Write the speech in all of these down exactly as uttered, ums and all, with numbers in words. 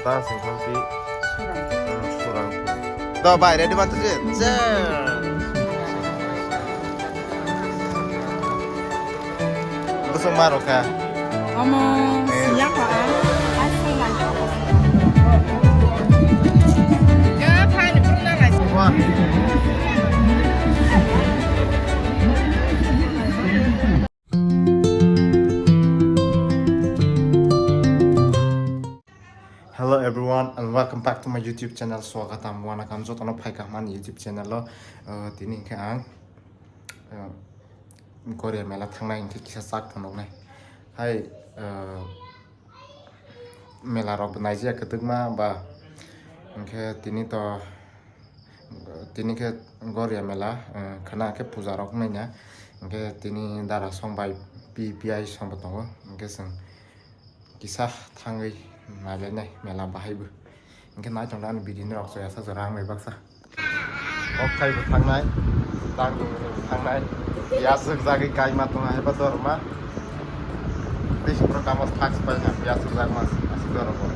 Tang sing thang pi. Surang. Do bai ready ma tuji. Je. Busung ma rokha. Omo, eh, siya ko a. Ai sai lai ko. Ya, thani purna lai. Wah. Hello everyone and welcome back to my YouTube channel. Swagatam, wanakam jotono phaikha mani YouTube channel o. Uh, tini hwnkhe ang, uh, Goria mela thangnai hwnkhe kisa chak phunuknai. Hai, uh, mela rok bo naijak kwtwkma ba hwnkhe tini to Tini khe Goria mela, eh, khwna khe puja rok wngnai ya. Hwnkhe tini dara song bai P P I song bo tongo. Hwnkhe chwng kisa thangwi nailainai mela bahai bo. Hwnkhe naithok ani video ni rok chaya sa jora ang bai baksa. Kok khai bo thangnai, tang thangnai. Yaswk jagwi kaima tongo haiba dorma. Tei sipro kamo thak pai na, yaswk jakma aswk dorma.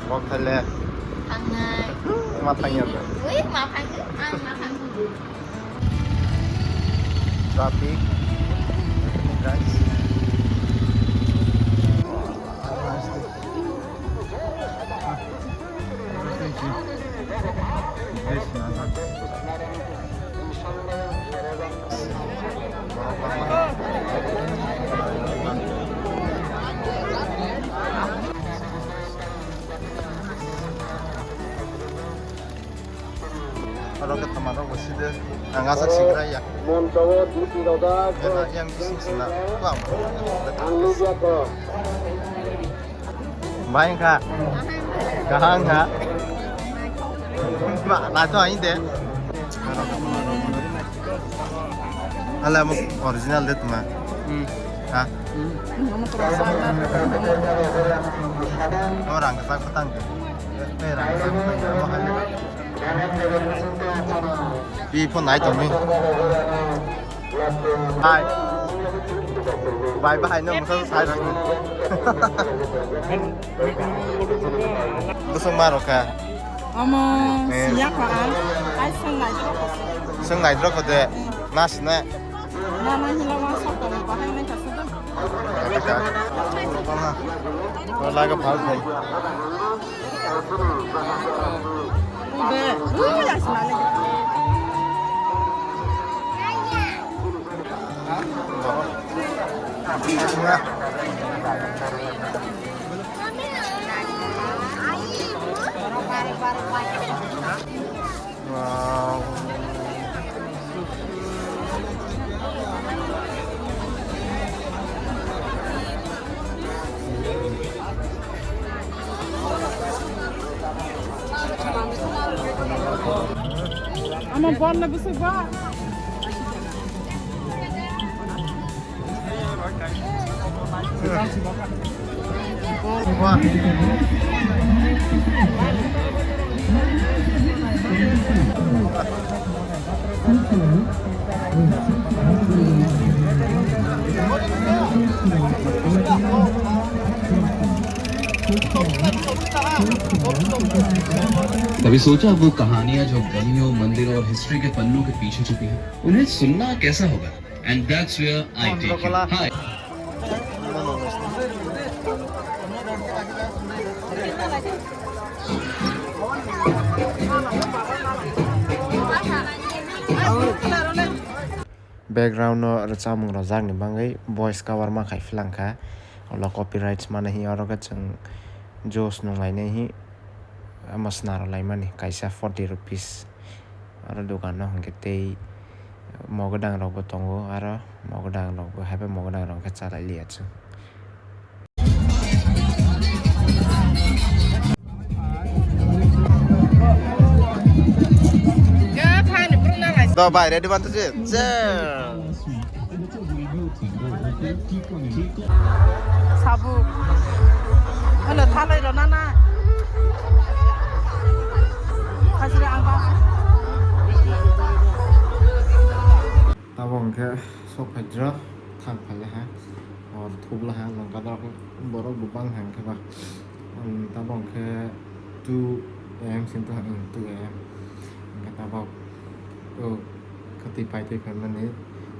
Kok thaile. Thangnai. Ma thangya da. Ui, ma thangya, ang ma thangya. Traffic. Guys. Oro khe tama rok bo side. Ang aswk sigra ya. Moncho o duty rojak. Ena yang bising sina. Ang nukya kho. Bai kha. Kahang kha. Ba, na to ain de. Ala mo original de tuma. Hmm. Ha? Hmm. Orang kesak petang. Eh, orang kesak petang. Mo hai. Pi phone nai tongni. Hai. Bai bai no musa sai rang. Busung ma rokha. Omo, eh, siya ko a. Ai song nai dro ko. Song nai dro ko de. Na sina. Na na hila wa sok ko bahai nai ka sa. Laga phal phai. Wow. Ama bor na busuk ba. कभी सोचा वो कहानियां जो गलियों, मंदिरों और हिस्ट्री के पन्नों के पीछे छुपी हैं, उन्हें सुनना कैसा होगा? And that's where I take you. Hi. Background no rwchapmung rwjakni bagwi voice cover ma khai phlangkha. Ulo copyrights mani hi oro khe chwng juice nung lainai hi omo swnam rw laimani kaisa forty rupees. Oro dogan no hwnkhe tei mogodang rok bo tongo, aro mogodang rok bo haibai mogodang rok khe chalai liya chwng. Do bai ready ma tuji. Je. Sabu. Ano thalai rw nana. Hajira ang ba. Tabo hwnkhe sok phaijra thang phaile ha. Or thubla ha nangkadar borok bo bang ha hwnkhe ba. Ang tabok khe two A M sin to, ang two A M. Hingke tabok o kwtwi paitwi phaimani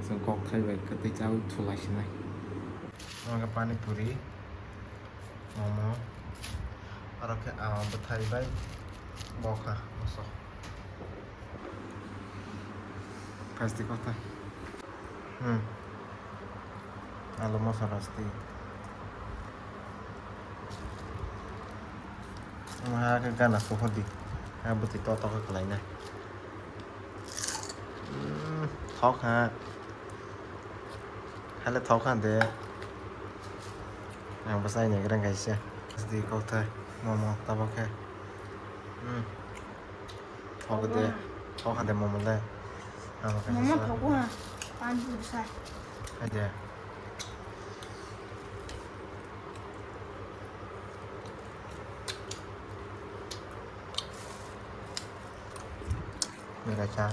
chwng kok thai bai kwtwi chaui thulai sinai. Ang pani puri, momo, aro khe awa bwthai bai bokha moso. Plastic kota. Hmm. Alu moso rasti. Maha ke gana sohor di. Ha buti to to ke kelai na. Hmm, thok ha. Hale thok ha de. Ang bwsai ni grang kaisa. Rasti kok thai. Momo tabok khe. Hmm. Thok de, thok de momo le. Momo thok ha, pani puri sa. Ade. Mega cha.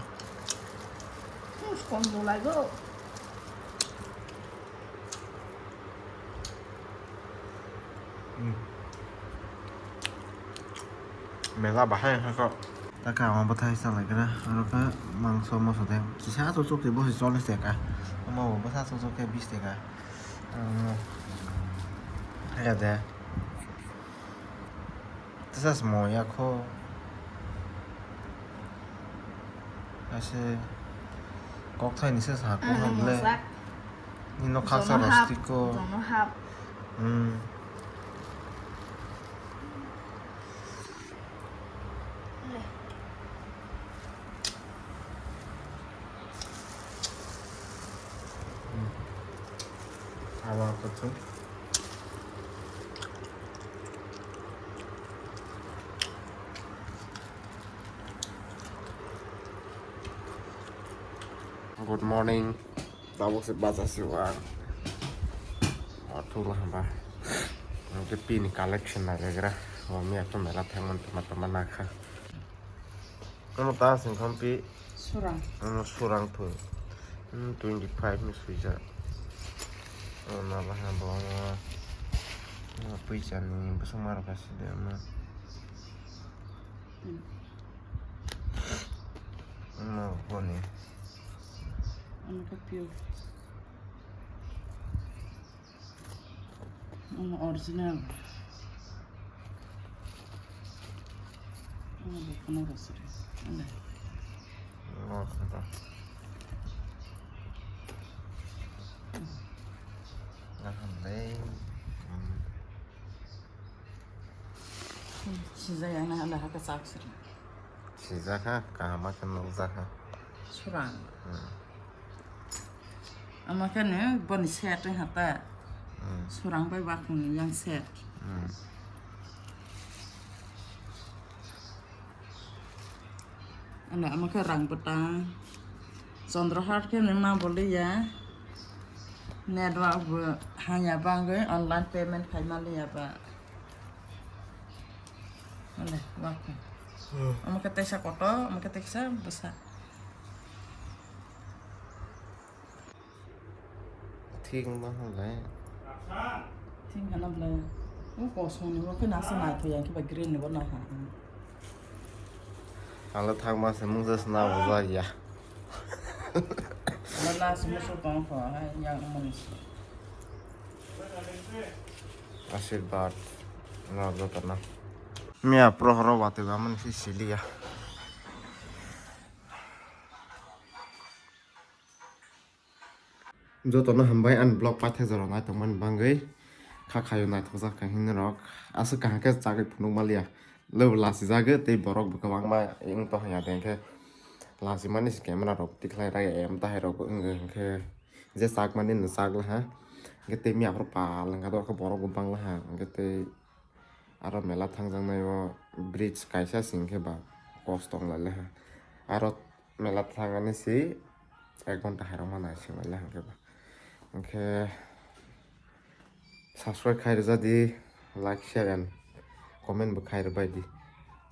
Terus kon mulai go. Mela bahai hako. Taka ama bwthai salai kra, aro khe mangso moso de kisa chuchuk se bosi chollish taka. Omo bo bwsa chuchuk khe bish taka. Omo. Haya de. Tesa se mo ya kho. Ase kok thai ni se sa ko. Ano ha ble. Mosak. Ni no khaksa. Jono hap, rasti ko. Jono hap. Hmm. Le. Hmm. Awa kuchum. Good morning. Tabuk se bacha se wa. Wa thula hamba. Ang ke pini collection na gagra. Wa mi ato mela thangman tama tama nakha. Ano ta sing khampi. Surang. Ano surang thu. Hmm, twenty five ni suija. Ano ba ha bo. Ano puisa ni busung maro kasi de ano. Hmm. Ano boni. Ano kapil. Ano original. Ano bukano rosri. Ano. Ano kata. Ano dei. Hmm. Sijak yang na hala haka chak sri. Sijak ha, kaham khe nukjak ha. Surang. Hmm. Ama khe no boni set wng ha ta. Hmm. Surang bai wakung yang set. Hmm. Ano ama khe rang bwtang. Chondrohat khe no ma boliya. Network bo hanya bangwi online payment khai maliya ba. Ano wakung. Hmm. Ama khe tesa koto, ama khe tesa bwsa. Thik ma hwnlai. Thik hwnna bwlai. O kosong ni bo khe nasa naithok ya khe ba green ni bo naha. Alo thangma se mungsa sna bujak ya. Alo last musu tong kho hai yang mani. Ashirbad no joto no. Miya prohoro watwi ba mani si siliya. Jotono hambai ani vlog paithak jora naitokmani bagwi. Kha khaio naithokjak kha hini rok. Aswk kaham khe chagwi phunuk maliya. Lebo lachijagwi tei borok bo kwbangma wng tong ya de, hwnkhe lachimani se camera rok tikhlai rai em tahai rok wngwi hwnkhe je chakmani no chak laha. Hwnkhe tei miya phuru pal wngkha, borok bo bang laha. Hwnkhe tei aro mela thangjaknai o bridge kaisa se hwnkhe ba kosto wng lai laha. Aro mela thangani se ek ghonta hai rok ma nai se wng lai laha hwnkhe ba. Hwnkhe subscribe khai rwja di, like, share and comment bo khai rwbai di.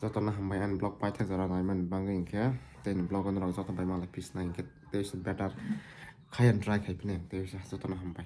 Jotono hambai ani vlog paithak jora naimani bagwi hwnkhe tei ni vlog o norok joto bai malai pis nai hwnkhe tei se better khai and try khai phini tei jotono hambai.